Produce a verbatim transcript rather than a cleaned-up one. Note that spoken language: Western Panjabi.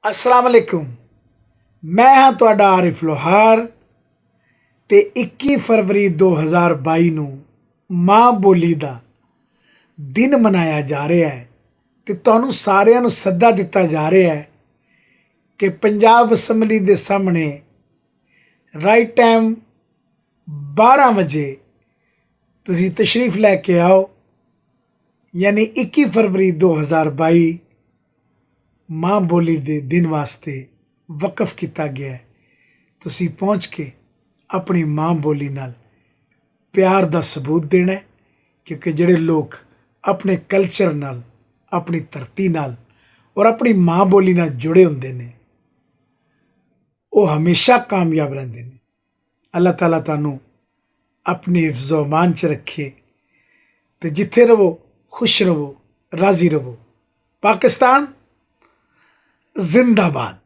السلام علیکم، میں ہاں تہاڈا عارف لوہار۔ تے اکی فروری دو ہزار بائی نوں ماں بولی دا دن منایا جا رہیا ہے۔ تے تہانوں ساریاں نوں سدا دتا جا رہیا ہے کہ پنجاب اسمبلی دے سامنے رائٹ ٹائم بارہ وجے تسی تشریف لے کے آؤ، یعنی اکی فروری دو ہزار بائی ماں بولی دے دن واسطے وقف کیتا گیا ہے۔ تسی پہنچ کے اپنی ماں بولی نال پیار دا ثبوت دینا ہے، کیونکہ جڑے لوگ اپنے کلچر نال، اپنی دھرتی نال اور اپنی ماں بولی نال جڑے ہوندے نے، وہ ہمیشہ کامیاب رہندے نے۔ اللہ تعالیٰ تانوں اپنی حفظ و امان چ رکھے۔ تے جتھے رہو، خوش رہو، راضی رہو۔ پاکستان زندہ باد۔